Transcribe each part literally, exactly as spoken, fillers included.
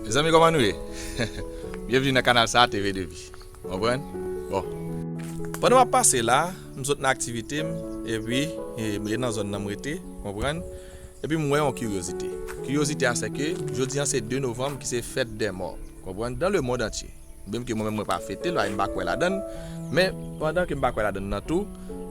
Mezanmi, kòman nou ye? Byenveni nan kanal sa, T V de Vie. Konprann? Bon. Pandan m ap pase la, m sot nan aktivite m, epi, e, m nan zòn nan m rete, konprann? Epi m wè yon kiryozite. Kiryozite a se ke, jodi a se de novanm ki se fèt dè mò. Konprann? Dan le mond antye. Menm ke mwen menm mwen pa fete l, m pa kwè ladan l. Men, pandan ke m pa kwè ladan l nan tou,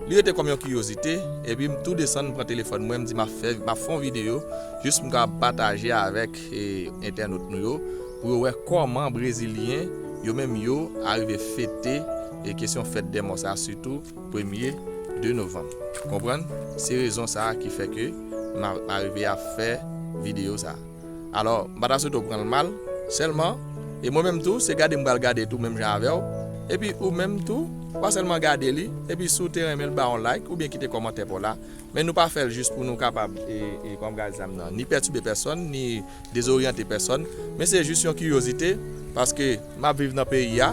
li rete kòm yon kiryozite, epi m tou desann, m pran telefòn mwen, m di m ap fè, m ap fè yon videyo, jis m kapab pataje avèk, e, entènot nou yo, pou yo wè kòman Brezilyen, yo menm yo, arive fete, e, kesyon fèt dè mò sa, sitou premye de novanm. Konprann? Se rezon sa a ki fè ke m a, m arive a fè videyo sa a. Alò, m pa ta swete w pran l mal, sèlman, e mwen menm tou, se gade m pral gade tou menm jan avè w, epi ou menm tou, pa sèlman gade li, epi si w te renmen l, ba yon like, oubyen kite kòmantè pa w la, men nou pa fè l jis pou nou kapab, e, e, kòman m ka di sa m nan, ni pètibe pèsòn, ni dezoryante pèsòn, men se jis yon kiryozite, paske m ap viv nan peyi a,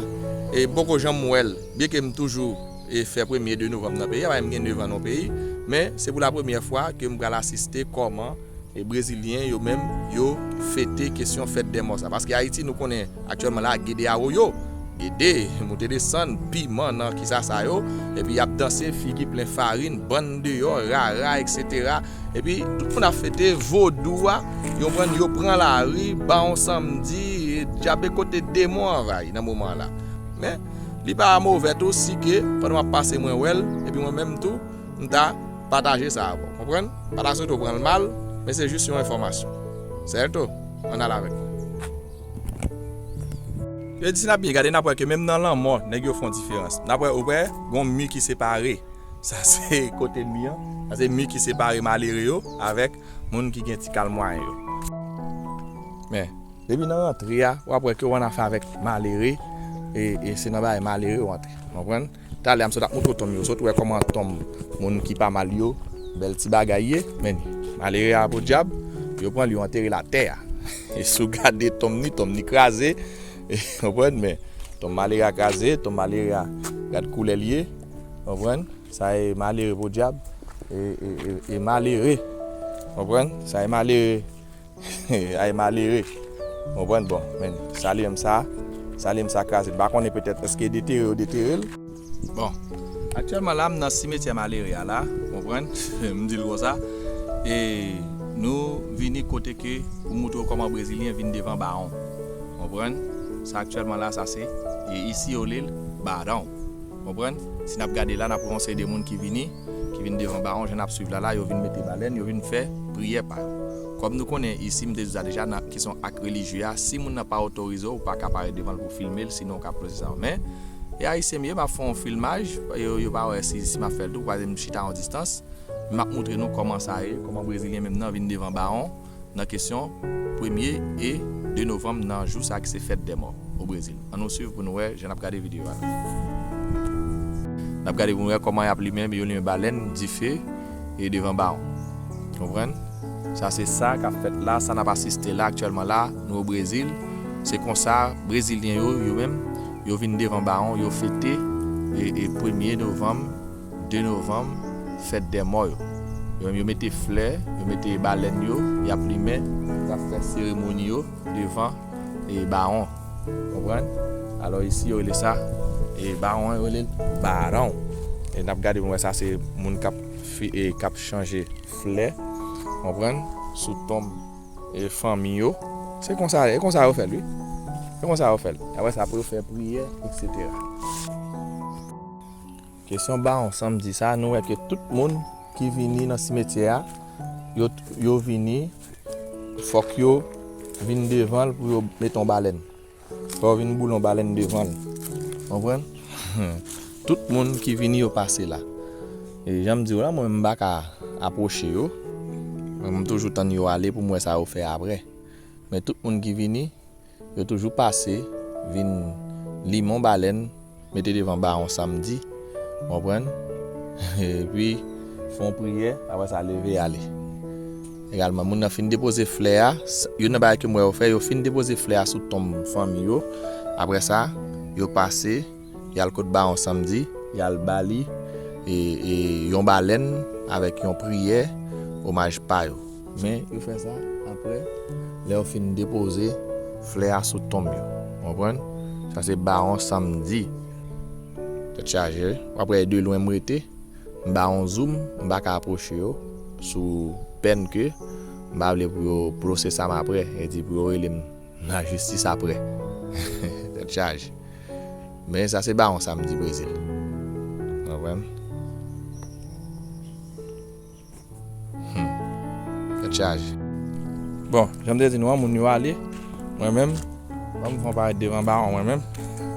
e m poko janm wè l, byenke m toujou, e, fè premye de novanm nan peyi a, paske m gen nèf an nan peyi, men se pou la premyè fwa ke m pral asiste kòman e Brezilyen yo menm, yo fete kesyon fèt dè mò sa. Paske Ayiti, nou konnen aktyèlman la, gede Arroyo, gede, moute desann, piman nan kisa sa yo, epi y ap danse, figi plen farin, bann deyò, rara, etsetera. Epi tout moun ap fete, vodou a, yo pran, yo pran lari, ba yon sanmdi, dyabe kote demon anvayi nan moman an la. Men, li pa move tou si ke, pandan m ap pase mwen wè l, epi mwen menm tou, m ta pataje sa avè w. Konprann? Pa ta swete w pran l mal, men se jis yon enfòmasyon. Sèto, ann al avèk mwen. Yo di si n ap byen gade, n ap wè ke menm nan lanmò, nèg yo fè yon diferans. N ap wè, ou wè, gon mi ki separe. Sa se kote mi an. Sa se mi ki separe malere yo avèk moun ki gen ti kal mwayen yo. Men, depi nan rantre a, w ap wè ke w annafè avèk malere, e, e se nan bagay malere w antre. Konprann? Talè a, m sot ap moutre w tonm yo. Sot wè kòman tonm moun ki pa mal yo, bèl ti bagay ye. Men, malere a, podyab, yo pran l, yo antere l atè a. E si w gade tonm ni, tonm ni kraze. Konprann? Men, tonm malere a kraze, tonm malere a, gad koulè l ye. Konprann? Sa e malere, podyab. E, e, e, e malere. Konprann? Sa e malere. Ay, malere. Konprann? Bon, men, sa li menm sa, sa li menm sa kraze. M pa konnen, petèt, èske detere yo detere l? Bon, aktyèlman la, m nan simetyè malere a la, konprann? M di l konsa. E nou vini kote ke pou moutre w kòman Brezilyen vin devan bawon. Konprann? Sa aktyèlman la, sa se, e isi yo rele l bawon. Konprann? Si n ap gade la, n ap wè yon seri de moun ki vini, ki vin devan bawon, jan n ap swiv la la, yo vin mete balèn, yo vin fè priyè pa yo. Kòm nou konnen isi, m te di sa deja, nan kesyon ak relijye a, si moun nan pa otorize w, ou pa ka parèt devan l pou w filme l, sinon w ka poze sa yo. Men, e ayisyen m ye, m ap fè yon filmaj, yo, yo pa wè si, si m ap fè l tou, kwaze m chita yon distans, m ap moutre nou kòman sa ye, kòman Brezilyen menm nan vin devan bawon, nan kesyon premye e de novanm nan jou sa ki se fèt dè mò o Brezil. Ann nou swiv pou nou wè jan n ap gade videyo a la. N ap gade pou nou wè kòman y ap limen, yo limen balèn, dife, e devan bawon. Konprann? Sa se sa k ap fèt la, sa n ap asiste la aktyèlman la, nou o Brezil. Se konsa, Brezilyen yo, yo menm, yo vin devan bawon, yo fete, e, e premye novanm, de novanm, fèt dè mò yo. Yo menm yo mete flè, yo mete balèn yo, y ap limen, y ap fè seremoni yo devan, e, bawon. Konprann? Alò isi yo rele sa, e, bawon an yo rele l bawon. E n ap gade pou n wè sa se moun k ap fi-, e, k ap chanje flè. Konprann? Sou tonm, e, fanmi yo. Se konsa, e konsa yo fè l, wi. Se konsa yo fè l. Apre sa, pou yo fè priyè, etsetera. Kesyon bawon sanmdi sa, nou wè ke tout moun ki vini nan simetyè a, yo, yo vini, fòk yo vin devan l pou yo mete yon balèn. Fò yo vin boule yon balèn devan l. Konprann? Tout moun ki vini, yo pase la. E jan m di w la, mwen, m pa ka apwoche yo. Mwen, m toujou tann yo ale pou m wè sa yo fè apre. Men tout moun ki vini, yo toujou pase, vin limen yon balèn, mete devan bawon sanmdi, konprann? Epi, fè yon priyè, apre sa, leve ale. Egalman, moun nan fin depoze flè a, s-, youn nan bagay ke m wè yo fè, yo fin depoze flè a sou tonm fanmi yo. Apre sa, yo pase, y al kot bawon sanmdi, y al ba li, e, e, yon balèn avèk yon priyè omaj pa yo. Men yo fè sa apre, lè yo fin depoze Flè a sou tonm yo. Konprann? Sa se Bawon Samdi. Tèt chaje, wi. W ap wè e de lwen m rete. M ba yon zoom, m pa ka apwoche yo. Sou pèn ke m pa vle pou yo pwosese m apre. E di pou yo rele m lajistis apre. Tèt chaje. Men sa se Bawon Samdi Brezil. Konprann? Hmm. Tèt chaje. Bon, jan m te di nou an, moun yo ale. Mwen menm, ban m fè yon parèt devan Bawon mwen menm.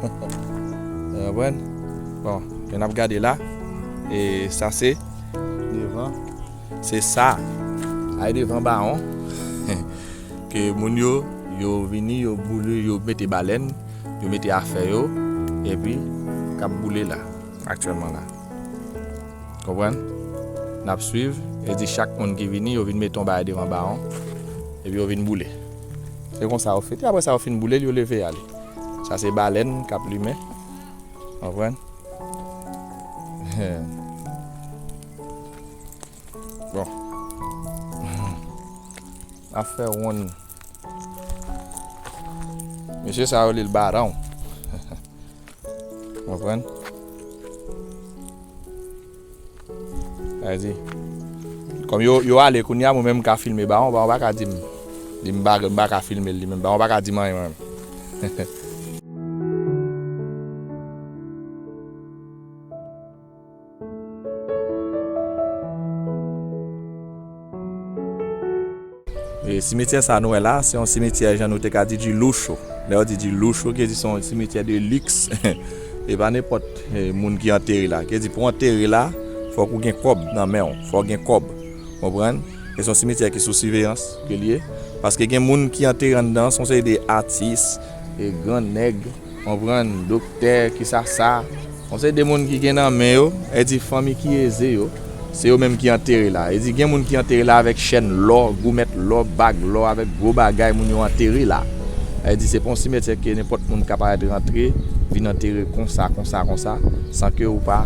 Ou konprann? Bon, jan n ap gade la. E sa se devan. Se sa. Ay devan Bawon. Ke moun yo, yo vini, yo boule, yo mete balèn, yo mete afè yo, epi k ap boule la, aktyèlman la. Konprann? N ap swiv, e di chak moun ki vini, yo vin mete yon bagay devan Bawon, epi yo vin boule. Se konsa yo fete. Apre sa, yo fin boule l, yo leve ale. Sa se balèn k ap limen. Konprann? Bon. N ap fè wonn. Mesye sa yo li l Bawon. Konprann? Sa vle di, kòm yo, yo ale kounye a, mwen menm m ka filme Bawon, Bawon pa ka di m, di m pa, m pa ka filme l li menm, Bawon pa ka di m anyen mwen menm. E, simetyè sa nou wè la, se yon simetyè, jan nou te ka di, di luxo. Lè yo di di luxo, ki di se yon simetyè de luxe. E pa nenpòt, e, moun ki antere la. Ki di pou antere la, fòk ou gen kòb nan men w. Fòk gen kòb. Konprann? E se yon simetyè ki sou siveyans ke l ye. Paske gen moun ki antere anndan, se yon seri de atis, e, gran nèg, konprann, doktè, ki sa sa. Yon seri de moun ki gen nan men yo, e di fanmi ki eze yo, se yo menm ki antere la. E di gen moun ki antere la avèk chèn lò, goumèt lò, bag lò, avèk gwo bagay moun yo antere la. E di se pa yon simetyè ke nenpòt moun ka parèt rantre, vin antere konsa, konsa, konsa, san ke ou pa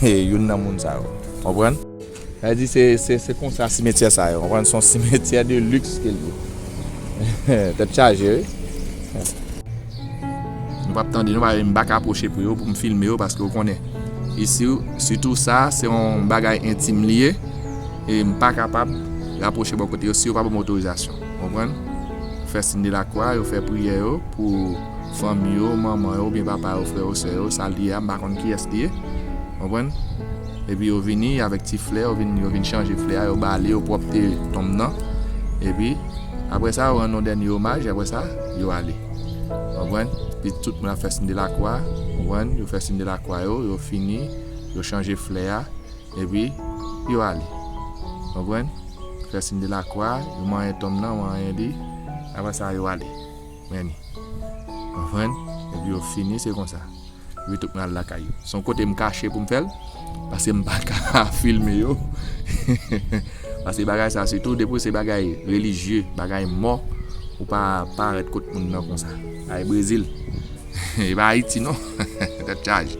youn nan moun sa yo. Konprann? Sa vle di se, se, se konsa simetyè sa yo, konprann? Se yon simetyè de luxe ke l ye. Tèt chaje, wi. Nou p ap tande, nou pa, m pa ka apwoche pou yo, pou m filme yo, paske w konnen. Isi, sitou sa, se yon bagay entim li ye, e m pa kapab rapwoche bò kote yo si yo pa ban m otorizasyon. Konprann? Fè siy de lakwa, yo fè priyè yo pou fanmi yo, manman yo, oubyen papa yo, frè yo, sè yo, sa l ye a, m pa konn kiyès li ye. Konprann? Epi yo vini avèk ti flè, yo vin, yo vin chanje flè a, yo bale, yo pwòpte tonm nan. Epi, apre sa, yo rann yon dènye omaj, apre sa, yo ale. Konprann? Epi tout moun ap fè siy de lakwa, konprann? Yo fè siy de lakwa yo, yo fini, yo chanje flè a, epi yo ale. Konprann? Fè siy de lakwa, yo manyen tonm nan, manyen li, apre sa, yo ale. Men li. Konprann? Epi yo fini, se konsa. Epi tout moun al lakay yo. Se yon kote m kache pou m fè l, paske m pa ka filme yo. Paske bagay sa, sitou depi se bagay relijye, bagay mò, ou pa parèt kot moun nan konsa. Ay Brezil. E pa Ayiti, non. Tèt chaje.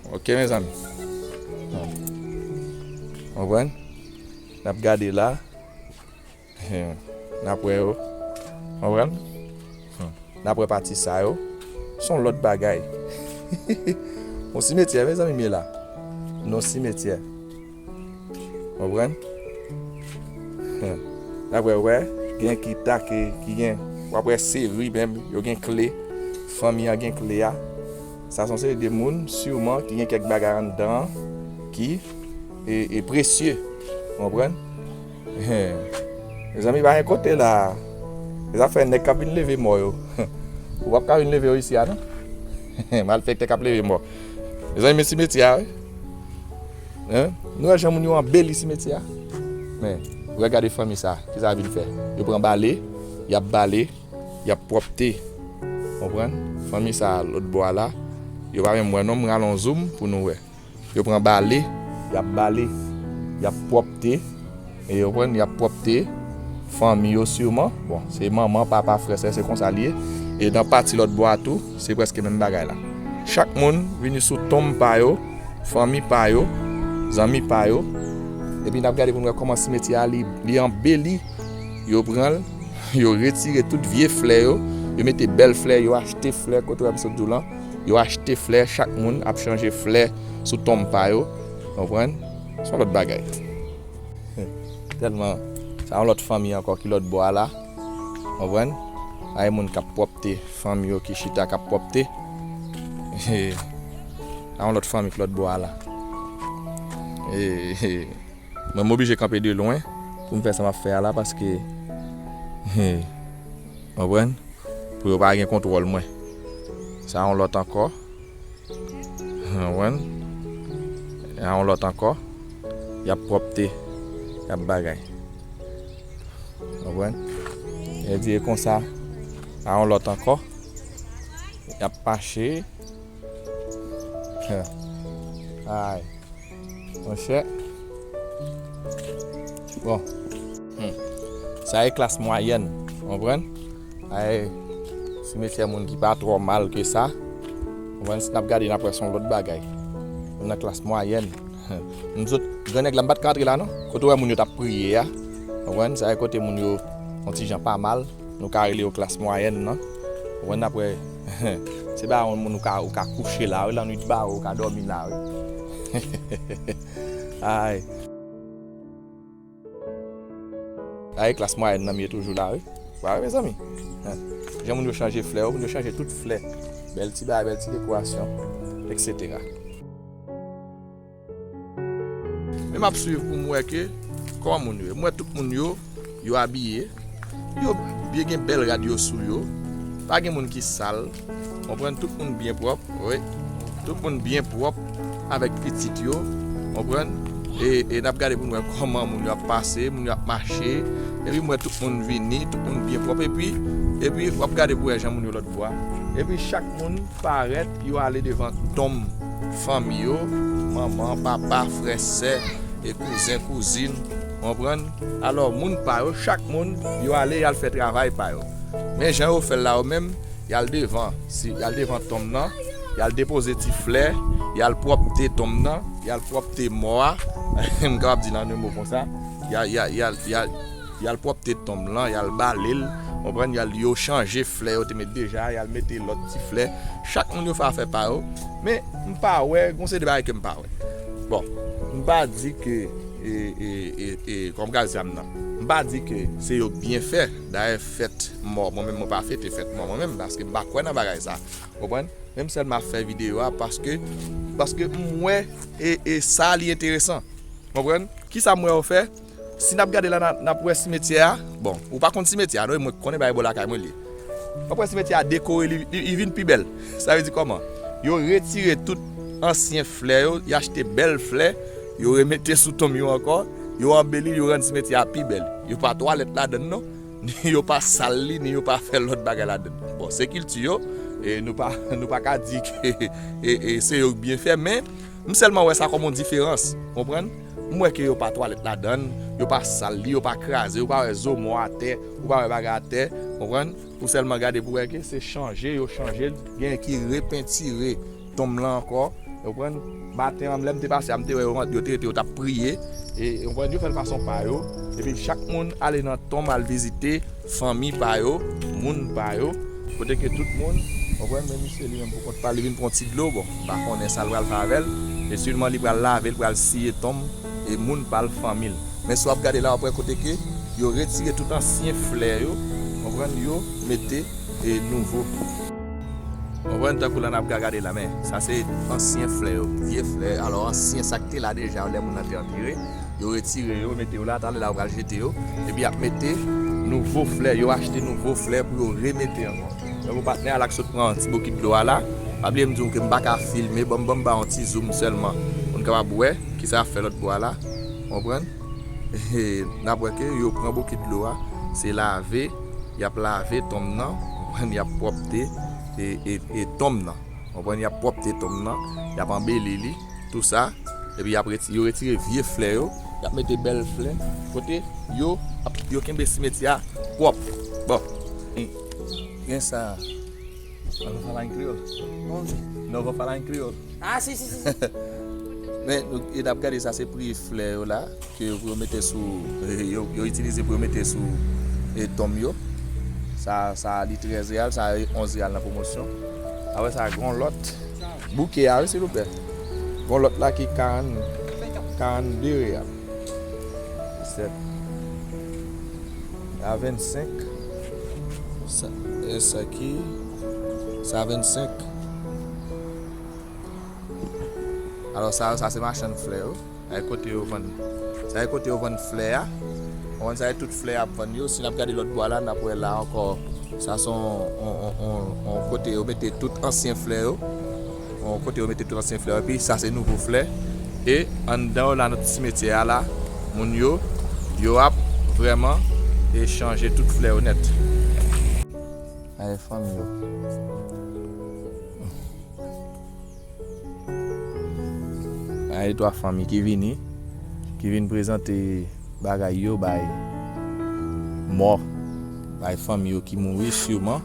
Ok, mezanmi. Konprann? N ap gade la. N ap wè yo. Konprann? N ap wè pati sa yo. Se yon lòt bagay. Yon simetyè, mezanmi, m ye la. Nan simetyè. Konprann? N ap wè, wè, gen ki take, ki gen, w ap wè seri menm, yo gen kle. Fanmi an gen kle a. Sa se yon seri de moun, siman, ki gen kèk bagay anndan an ki, e, e presye. Konprann? Hen. Mezanmi, pa gen kote la. Se zafè nèg k ap vin leve mò yo. Ou p ap ka vin leve yo isi a, non? Malfektè k ap leve mò. Mezanmi, men simetyè a, wi. Hen? Nou wè jan moun yo anbeli simetyè a? Men, regade fanmi sa. Kisa y ap vin fè? Yo pran bale, y ap bale, y ap pwòpte. Konprann? Fanmi sa, lòt bò a la, yo pa menm wè, non, m rale yon zoom pou nou wè. Yo pran bale, y ap bale, y ap pwòpte, e yo konprann, y ap pwòpte fanmi yo siman. Bon, se manman, papa, frè, sè, se konsa l ye. E nan pati lòt bò a tou, se prèske menm bagay la. Chak moun vini sou tonm pa yo, fanmi pa yo, zanmi pa yo. Epi n ap gade pou n wè kòman simetyè a li, li anbeli. Yo pran l, Yo retire tout vye flè yo, yo mete bèl flè, yo achte flè, kote w wè m sot di w lan, yo achte flè, chak moun ap chanje flè sou tonm pa yo, konprann? Se yon lòt bagay. Tèlman, sa yon lòt fanmi ankò ki lòt bò a la, konprann? Ay moun k ap pwòpte, fanmi yo ki chita k ap pwòpte. Sa yon lòt fanmi ki lòt bò a la. Mwen, m oblije kanpe de lwen pou m fè sa m ap fè a la, paske, konprann, pou yo pa gen kontwòl mwen. Sa yon lòt ankò. Konprann? Sa yon lòt ankò. Y ap pwòpte, y ap bagay. Konprann? Epi e konsa, sa yon lòt ankò. Y ap mache. Ay. Monchè. Bon. Hmm. Sa e klas mwayèn. Konprann? Sa e simetyè moun ki pa twò mal ke sa. Konprann? Si n ap gade, n ap wè se yon lòt bagay. Nou nan klas mwayèn. M sot, gran nèg la, m pa t ka antre la non. Kote w wè moun yo t ap priye a. Konprann? Sa e kote moun yo yon ti jan pa mal. Nou ka rele yo klas mwayèn nan. Ou konn apre, se pa yon moun ou ka, ou ka kouche la, wi, lannwit ba ou, ou ka dòmi la, wi. Ay. Ay, klas mwayèn nan m ye toujou la, wi. Wa, wi, mezanmi. Jan moun yo chanje flè yo, moun yo chanje tout flè. Bèl ti bagay, bèl ti dekorasyon, et cetera. Men m ap swiv pou m wè ke kòman moun yo ye. M wè tout moun yo, yo abiye. Yo byen gen bèl rad yo sou yo. Pa gen moun ki sal. Konprann, tout moun byen pwòp, wi. Tout moun byen pwòp avèk pitit yo. Konprann? E, e n ap gade pou n wè kòman moun yo ap pase, moun yo ap mache. Epi m wè tout moun vini, tout moun byen pwòp. Epi, epi w ap gade pou wè jan moun yo lòt bò a. Epi chak moun parèt, yo ale devan tonm fanmi yo, manman, papa, frè, sè, e kouzen, kouzin, konprann? Alò, moun pa yo, chak moun, yo ale, y al fè travay pa yo. Men jan yo fè l la, yo menm, y al devan, si, y al devan tonm nan, y al depoze ti flè, y al pwòpte tonm nan, y al pwòpte mò a, m kapab di nan de mo konsa, y al, y al, y al, y al, y al pwòpte tonm lan, y al bale l, konprann, y al, yo chanje flè yo te met deja, y al mete lòt ti flè. Chak moun yo fè afè pa yo, men m pa wè, gon seri de bagay ke m pa wè. Bon, m pa di ke, e, e, e, e, kòm gazam nan, m pa di ke se yo k byen fè, dayè fèt mò, mwen menm mwen pa fete fèt mò mwen menm, paske m pa kwè nan bagay sa, konprann? Men m sèlman ap fè videyo a paske, paske m wè, e, e sa li enteresan. Konprann? Kisa m wè yo fè? Si n ap gade la, n ap, n ap wè simetyè a. Bon, ou pa konn simetyè a, non, e mwen k konnen bagay bò lakay mwen li ye. W ap wè simetyè a dekore, li, li, li vin pi bèl. Sa vle di kòman? Yo retire tout ansyen flè yo, y achte bèl flè, yo remete sou tonm yo ankò, yo anbeli, yo rann simetyè a pi bèl. Yo pa twalèt ladann, non. Ni yo pa sal li, ni yo pa fè lòt bagay ladann. Bon, se kilti yo, e nou pa, nou pa ka di ke, e, e, se yo k byen fè, men m sèlman wè sa kòm yon diferans, konprann? M wè ke yo pa twalèt ladann, yo pa sal li, yo pa kraze, ou pa wè zo mò atè, ou pa wè bagay atè, konprann? Ou sèlman gade pou wè ke se chanje, yo chanje l, gen ki repentire tonm lan ankò, ou konprann? Maten an, lè m te pase a, m te wè yo, yo te rete, yo t ap priye, e, ou konprann, yo fè l fason pa yo, epi chak moun ale nan tonm al vizite fanmi pa yo, moun pa yo, kote ke tout moun, ou konprann, men misye li menm pou kont pa l, li vin pran ti dlo, bon, m pa konnen sa l pral fè avè l, e sèlman li pral lave l, pral siye tonm, e moun pa l, fanmi l. Men si w ap gade la, w ap wè kote ke yo retire tout ansyen flè yo, konprann, yo mete, e, nouvo. Konprann, tankou la n ap ga-, gade la, men sa se ansyen flè yo, vye flè, alò ansyen sa k te la deja, lè moun nan te antere, yo retire yo, mete yo la, talè la yo pral jete yo, epi y ap mete nouvo flè, yo achte nouvo flè pou yo remete ankò. Donk, patnè a la k sot pran ti bokit dlo a la, pa bliye m di w ke m pa ka filme, ban m, ban m ba yon ti zoom sèlman, pou n kapab wè kisa y ap fè lòt bò a la, konprann? E, n ap wè ke yo pran bokit dlo a, se lave, y ap lave tonm nan, konprann, y ap pwòpte, e, e, e tonm nan. Konprann, y ap pwòpte tonm nan, y ap anbeli li, tou sa, epi y ap reti-, yo retire vye flè yo, y ap mete bèl flè, kote yo ap, yo kenbe simetyè a pwòp. Bon, gen sa, an nou fè la an kreyòl? Non, non, fè la an kreyòl. Ah, si, si, si, si. Men, nou, e n ap gade sa, se pri flè yo la, ke yo, pou yo mete sou, yo, yo itilize pou yo mete sou, e, tonm yo. Sa, sa li trèz reyal, sa onz reyal nan pwomosyon. Apre sa, gon lòt. Bouke a, wi, silvouplè. Gon lòt la ki karant, karannde reyal. Disèt. A vennsenk. Sa, e sa ki, sa vennsenk. Alò, sa, sa se machann flè yo. Sa e kote yo vann. Sa e kote yo vann flè a. Ou konprann, sa e tout flè y ap vann yo. Si n ap gade lòt bò a la, n ap wè la ankò. Sa se yon, yon, yon, yon, yon kote yo mete tout ansyen flè yo. Yon kote yo mete tout ansyen flè yo. Epi sa se nouvo flè. E anndan yo la, nan simetyè a la, moun yo, yo ap vrèman e chanje tout flè yo nèt. Ay, fanmi yo. Ay, twa fanmi ki vini, ki vin prezante bagay yo bay mò, bay fanmi yo ki mouri siman.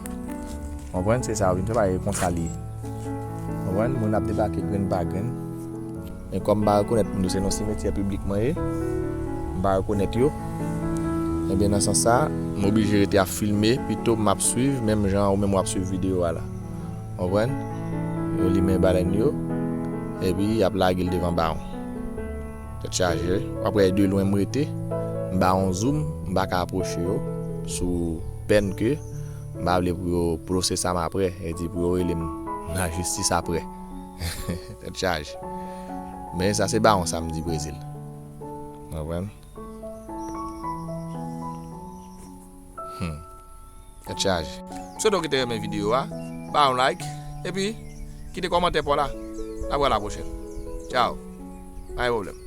Konprann, se sa yo vin fè, bagay konsa li ye. Konprann, moun ap debake grenn pa grenn. Men kòm m pa rekonèt moun yo, se nan simetyè piblik mwen ye, m pa rekonèt yo. Ebyen, nan sans sa, m oblije rete ap filme, pito m ap swiv, menm jan ou menm w ap swiv videyo a la. Konprann? Yo limen balèn yo, epi y ap lage l devan bawon. Tèt chaje, wi. W ap wè de lwen m rete, m ba yon zoom, m pa ka apwoche yo, sou pèn ke m pa vle pou yo pwosese m apre, e di pou yo rele m lajistis apre. Tèt chaje. Men sa se bawon samdi Brezil. Konprann? Hmm. Tèt chaje. M swete w gentan renmen videyo a. Ba yon like. Epi, kite kòmantè pa w la. N ap wè la pwochèn. Tchao. Pa gen pwoblèm.